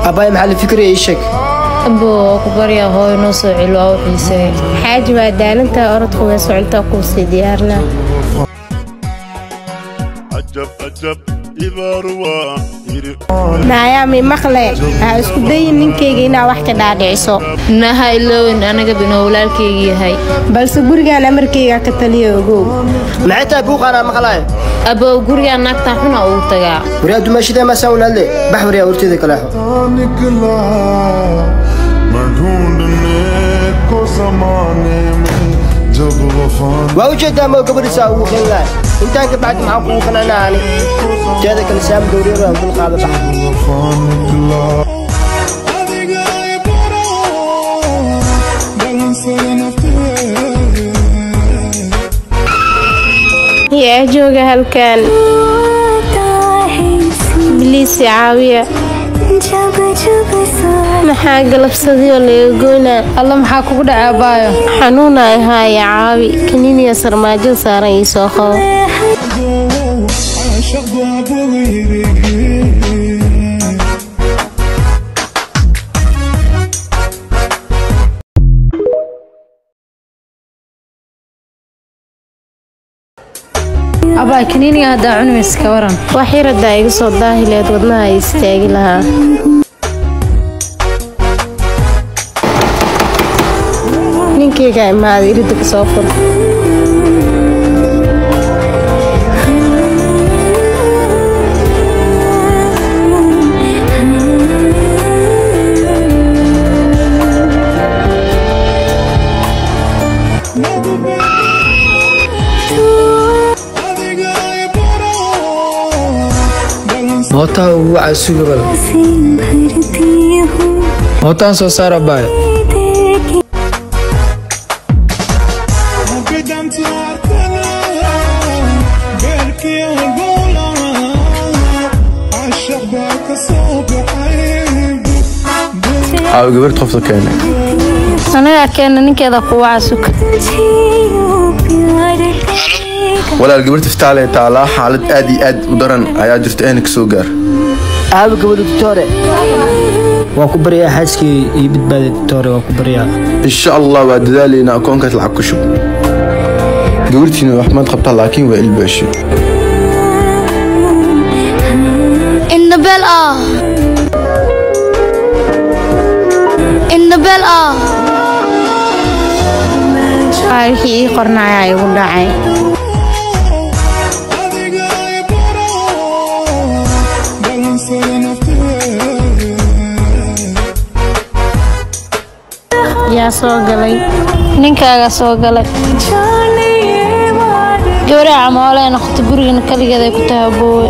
Abbaay, maxaa la fikiraya? Ii sheeg. Abo, waa ku baryaa, hooyo noo soo celo, waa u xiisay. Xaaji, waa daalantahay, orodku way socontaa, kuu sii diyaarnaa. Naayaami maqle, ha isku dayin ninkayga inaa wax ka dhaadhiciso. Naha ilowin anaga binoo walaalkayga yahay. Balse gurigaan amarkayga ka taliya, ogow. Maxay tahay buuqaanaa maqlaaya? Abow, gurigaan naagtan xuna ugu tagaa. Waryaa, dumaashidee maasaan walaadle? Bax waryaa, horteeda kaleexo. निकला मैं ढूंढने को जमाने में जब वफा Waa u jeedaa moo gabadhiisaa ugu qeyn lahay? Intaan ka bacdi maxaan kugu qancinaa ani? Teeda kale, saam gowriyaro aan dul qaada, bax. वफा निकला Yaa jooga halkan? Biliisi caawiya. Maxaa galabsadiyoo laga goynaa? Alla, maxaa kugu dhacay, abaayo? Xanuuna ahaaya, caawi. Kaniiniya sarmaajo saaran ii soo qabo. Abaay, kaniiniga haddaa cunimays, ka waran? Wax yaradaa iga soo daahileed, wadnaha ay istaagi lahaa. Ninkayga imaaday, irida ka soo fur. Mootaha ugu wacaa, sugabal mootahan soo saar, abaayo. Aaw gabadh qofta keenay? Anagaa keena, ninkeeda ku waca, suka. Walaal, gabadh iftaalee taalaa, xaalad aad iyo aad u daran ayaa jirta, eena kasoo gaar. Aabi gabadha? Doctore, waa ku baryaa, xaaskii ii badbaaday. Doctore, waa ku baryaa. Insha Allah waa dadaalaynaa, akoonkaas lacag ku shub. Gabartiina wax maad qabtaa, laakiin waa ilbaashe. Indhabeel ah, indhabeel ah. Wixii ii qornaayaa igu dhacay. Yaa soo galay? Ninkaaga soo galay. Gabadha camoolee noqota, gurigana kaligeed ay ku tahay, aboowe.